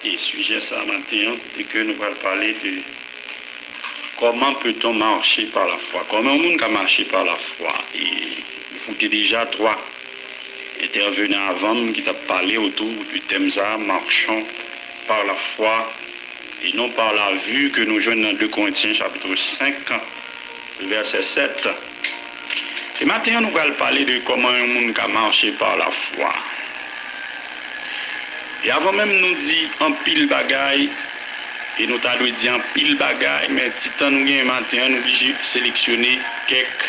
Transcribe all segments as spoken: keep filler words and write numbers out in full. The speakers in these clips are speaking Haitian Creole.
E sijè sa maten an, kote ke nou pral pale de comment peut-on marcher par la foi? Kòman yon moun ka mache pa lafwa? E nou koute deja twa entèvenan avan m ki t ap pale otou de tèm sa, marchons par la foi et non par la vue, ke nou jwenn nan de Korentyen chapit senk, vèsè sèt. E maten an, nou pral pale de kòman yon moun ka mache pa lafwa. E avan menm nou di anpil bagay, e nou ta dwe di anpil bagay, men ti tan nou genyen maten an, nou blije seleksyone kèk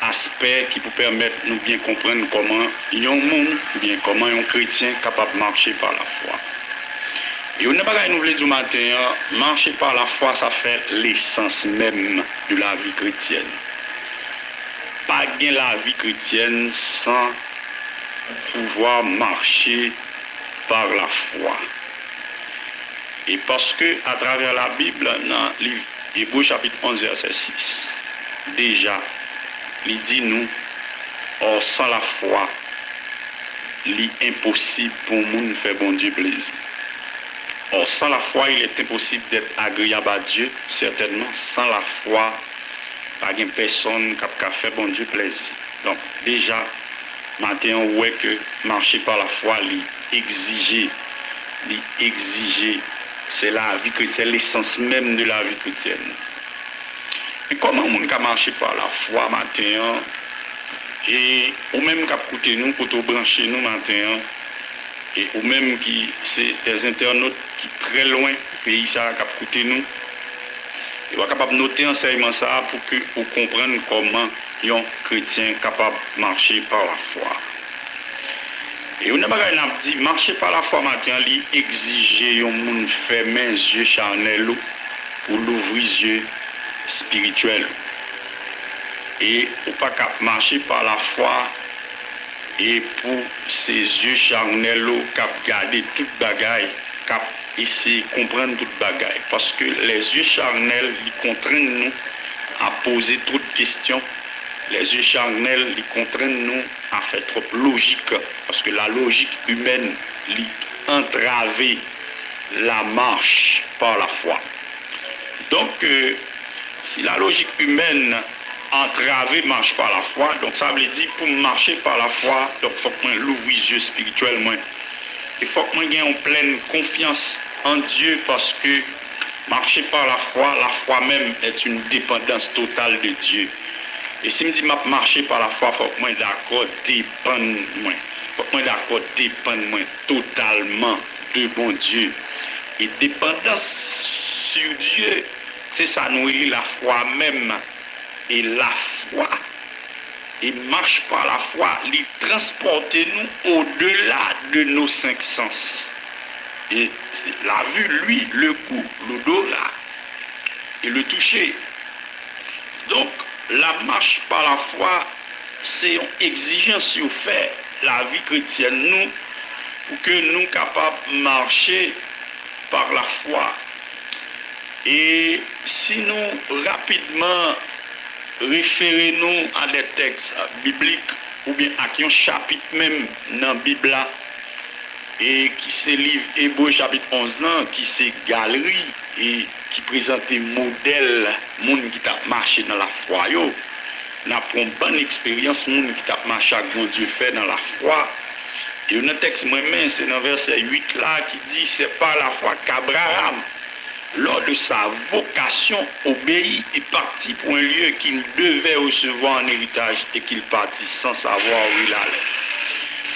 aspè ki pou pèmèt nou byen konprann kòman yon moun, oubyen kòman yon kretyen kapab mache pa lafwa. E youn nan bagay nou vle di w maten an, mache pa lafwa, sa fè lesans menm de la vie chrétienne. Pa gen lavi kretyèn san pouvwa mache par la foi. E paske, atravè Labib, nan liv Ebre chapit onz, vèsè sis, deja, li di nou, or, sans la foi, li enposib pou yon moun fè Bondye plezi. Or, sans la foi, il est impossible d'être agréable à Dieu, certainement, sans la foi, pa gen pèsonn k ap ka fè Bondye plezi. Donk, deja, maten an, ou wè ke mache pa lafwa, li egzije, li egzije, se lavi kre-, se lesans menm de lavi kretyèn. E kòman yon moun ka mache pa lafwa maten an? E ou menm k ap koute nou, kote w branche nou maten an, e ou menm ki se dè entènot ki trè lwen peyi sa a k ap koute nou, e w a kapab note ansèyman sa a pou ke ou konprann kòman yon kretyen kapab mache pa lafwa. E youn nan bagay n ap di, mache pa lafwa maten an, li egzije yon moun fèmen zye chanèl ou pou louvri zye espirityèl ou. E ou pa ka ap mache pa lafwa e pou se zye chanèl ou k ap gade tout bagay, k ap eseye konprann tout bagay. Paske lèzye chanèl, li kontrenn nou a poze twòp kesyon. Lèzye chanèl, li kontrenn nou a fè twòp lojik. Paske la logique humaine, li antrave la marche par la foi. Donk, euh, si la logique humaine antrave mach pa lafwa, donk sa vle di pou m mache pa lafwa, donk fòk mwen louvri zye espirityèl mwen. E fòk mwen gen yon plèn konfyans an Dye, paske mache pa lafwa, la foi même est une dépendance totale de Dieu. E si m di m ap mache pa lafwa, fòk mwen dakò depann mwen. Fòk mwen dakò depann mwen totalman de Bondye. E depandans sur Dieu, se sa nou rele lafwa menm. E lafwa, e mach pa lafwa, li transpòte nou au-delà de nos cinq sens. E se la vue, l'ouïe, le goût, l'odorat et le toucher. Donk, la mach pa lafwa, se yon egzijans yo fè lavi kretyèn nou, pou ke nou kapab mache pa lafwa. E si nou rapidman refere nou a de tèks biblik oubyen ak yon chapit menm nan Bib la, e ki se liv Ebre chapit onz lan, ki se galri, e ki prezante modèl moun ki t ap mache nan lafwa yo. N ap pran yon bann eksperyans moun ki t ap mache ak Bondye fè nan lafwa. E youn nan tèks mwen renmen, se nan vèsè uit la ki di, c'est par la foi qu'Abraham, lors de sa vocation, obéit et partit pour un lieu qu'il devait recevoir en héritage et qu'il partit sans savoir où il allait.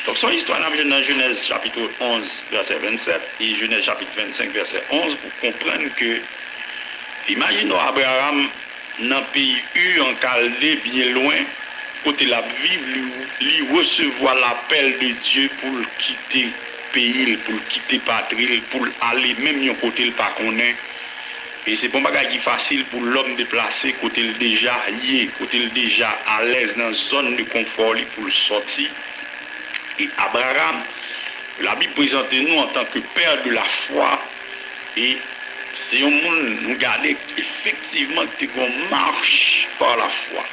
Donk, se yon istwa n ap jwenn nan Jenèz chapit onz, vèsè vennsèt, e Jenèz chapit vennsenk, vèsè onz, pou konprann ke, imajine w Abraram nan peyi Ur, an Kalde, byen lwen, kote l ap viv, li, li resevwa lapèl de Dye pou l kite peyi l, pou l kite patri l, pou l ale menm yon kote l pa konnen. E se pa yon bagay ki fasil pou lòm deplase kote l deja ye, kote l deja alèz nan zòn de konfò li pou l sòti. E Abraram, Labib prezante nou antanke pè de la fwa, e se yon moun nou gade efektivman ki te gen yon mach pa la fwa.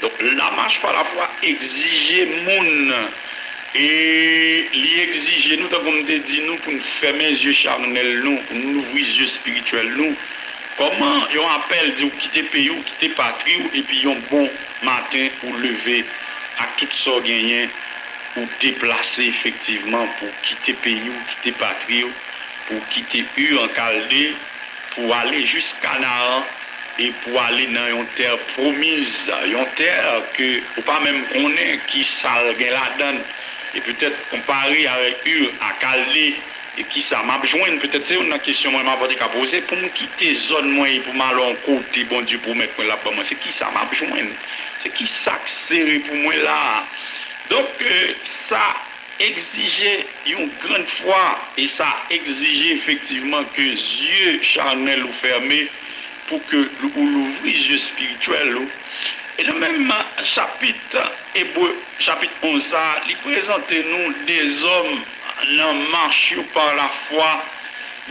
Donk, la mach pa la fwa egzije moun E li egzije nou, tankou m te di nou, pou n fèmen zye charnèl nou, pou n louvri zye espirityèl nou. Kòman yon apèl di w kite peyi w, kite patri w, epi yon bon maten ou leve ak tout sa w genyen, ou deplase efektivman pou w kite peyi w, kite patri w, pou w kite Ur an Kalde, pou w ale jis Kanaran, e pou w ale nan yon tè pwomiz, yon tè ke ou pa menm konnen ki sa l gen ladan l, e petèt konpare avèk Ur a Kalde, e kisa m ap jwenn? Petèt se youn nan kesyon mwen m ap te ka poze, pou m kite zòn mwen e pou m al yon kote Bondye pwomèt mwen l ap ban mwen, se kisa m ap jwenn? Se kisa k sere pou mwen la a? Donk, e, sa egzije yon grann fwa, e sa egzije efektivman ke zye charnèl ou fèmen, pou ke ou louvri zye espirityèl ou. E nan menm chapit Ebre, chapit onz sa a, li prezante nou dezòm nan mach yo pa lafwa.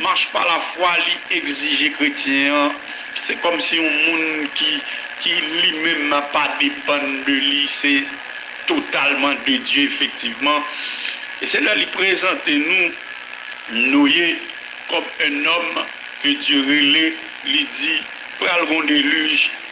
Mach pa lafwa, li egzije kretyen an, se kòmsi yon moun ki, ki li menm pa depann de li, se totalman de Dye, efektivman. E se lè li prezante nou Noye kòm un homme que Dieu rele, li di, pral gon delij,